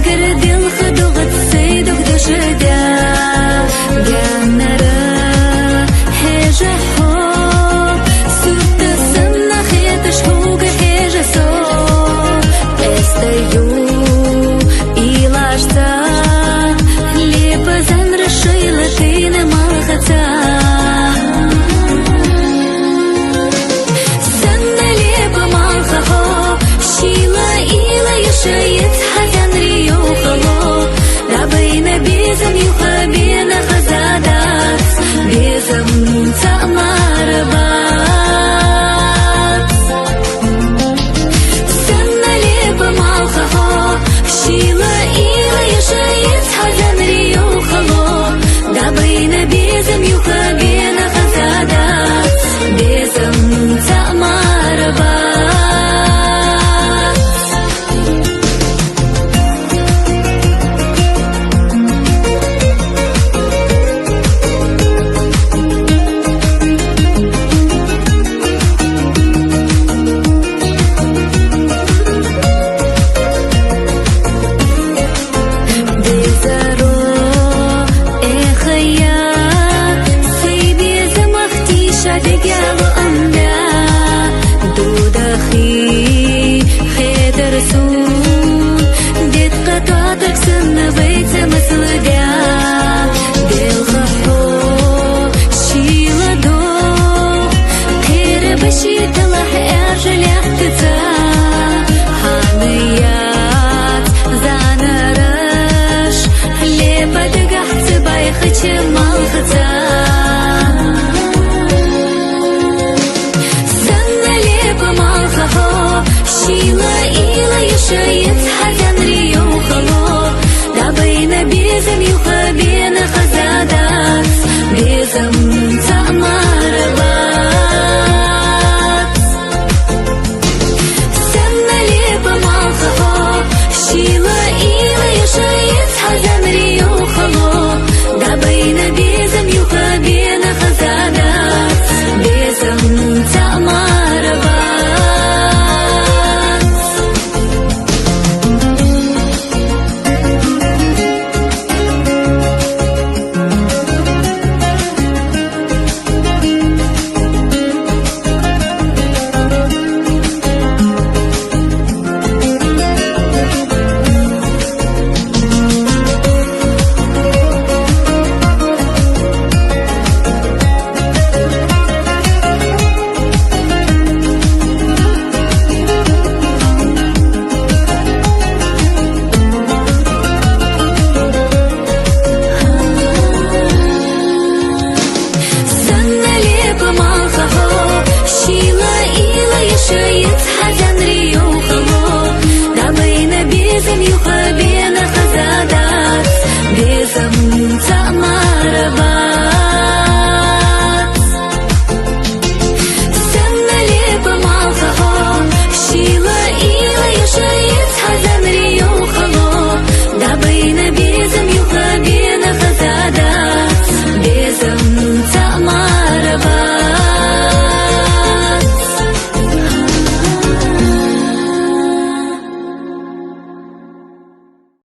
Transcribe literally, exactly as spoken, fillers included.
Гэрдэлхэ дугад сэй дугдашэдэ. Гэнэрэ хэжэхо. Сүртэ сэнэ хэтэш хугэ хэжэсо. Эстэ ю илашца. Лепэ зэнрэ шэйлэ тэнэ малхаца. Сэнэ лепэ малхахо, шилэ илэ ешэец хазянри юхало. Дабэйнэ безэм юхэ бенэ хазадац, безэм цамарба. Сэнэ лепэ малхахо, шилэ илэ ешэец хазянри юхало. Дабэйнэ безэм юхэ бенэ хазадац, безэм цамарба. Безэро эхъя сый безэ махтиша дэгяло анда. Дудахэм хэтэрсун дэд хатаатагсэнэ бэйцэ мэслэдэ. Дэлхэхо шилэдо тэрэ бэши тэлэхь эржэлэхтэцэ. Ханэяц занэрэш лепэ дэгэхьцы байхэ чэма.